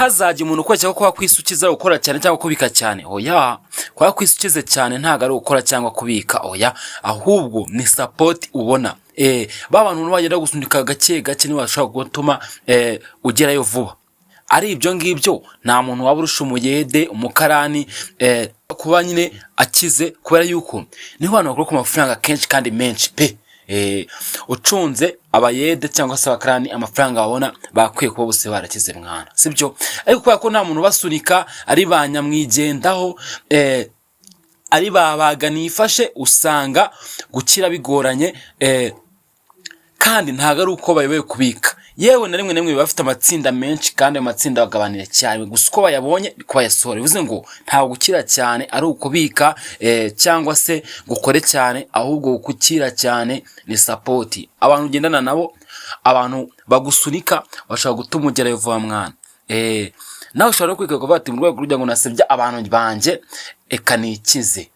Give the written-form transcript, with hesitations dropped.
Ntihazajye umuntu ukwereka ko kuba ku isi ukize ari gukora cyane cyangwa kubika cyane. Oya, kuba ku isi ukize cyane ntabwo ari ugukora cyangwa kubika, oya, ahubwo ni support ubona. Ba bantu bagenda gusunika gake gake nibo bashobora gutuma ugerayo vuba. Ari ibyo ngibyo, nta muntu waba urusha umuyede, umukarani kuba nyine akize, kubera yuko niho abantu bakora ku mafaranga kenshi kandi menshi pe. Ucunze abayede cyangwa se abakarani, amafaranga babona, bakwiye kuba bose barakize mwana, sibyo? Ariko kubera ko nta muntu ubasunika, ari ba nyamwigendaho, ari babaga nifashe, usanga gukira bigoranye. Kandi ntabwo ari uko bayoboye kubika, yewe na rimwe na rimwe biba bafite amatsinda menshi, kandi ayo matsinda bagabanira cyane. Gusa uko bayabonye niko bayasohora. Bivuze ngo ntabwo gukira cyane ari ukubika cyangwa se gukore cyane, ahubwo gukira cyane ni support, abantu ugendana nabo, abantu bagusunika bashobora gutuma ugerayo vuba mwana. Nawe ushobora no kwikeka ukavuga ati: "Mu rwego rwo kugira ngo nasebye abantu banjye, eka nikize."